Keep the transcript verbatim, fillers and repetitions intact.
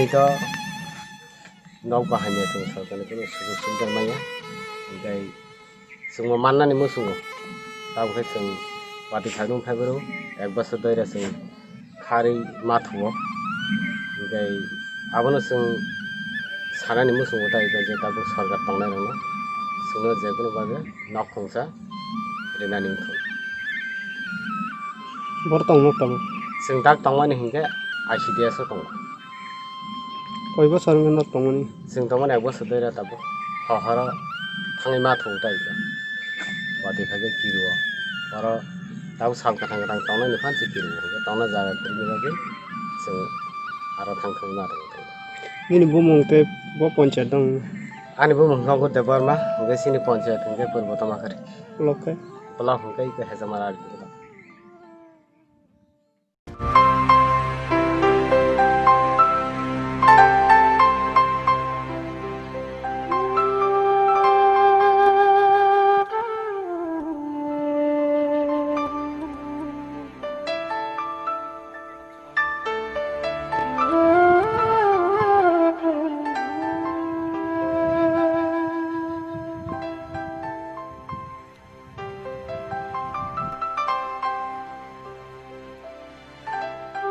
To nok bahaino chwng sorkarni kunu sujuk subida maya, hwnkhe chwngbo mannani muchungo. Tabukhe chwng watwi khaknwi phaibrw ek bosor doira chwng kharwi mathuo. Hwnkhe abono chwng sanani muchungo tai hwnkhe je tabuk sorkar tongnairokno chwngno jekunu bagwi nok khungsa rinani wngkha. Boro tong nok tabuk? Chwng dak tongmani hwnkhe I C D S o tongo. Koi bosor wngkha nok tongmani? Chwng tongmani ek bosor doira tabuk. Hohoro thangwi mathuo tai hwnkhe. Watwi khaikhe kiruo. Oro tabuk sal kwthang kwthang tongnani phan se kiruo. Hwnkhe tongna jaga kwrwini bagwi chwng aro thang thangwi mathuo. Nini bumung tei bo ponchayat dong? Ani bumung wngkha Debbarma, hwnkhe chini ponchayat hwnkhe Purbo Tomakhari. Block khe? Block hwnkhe iko Hejamara.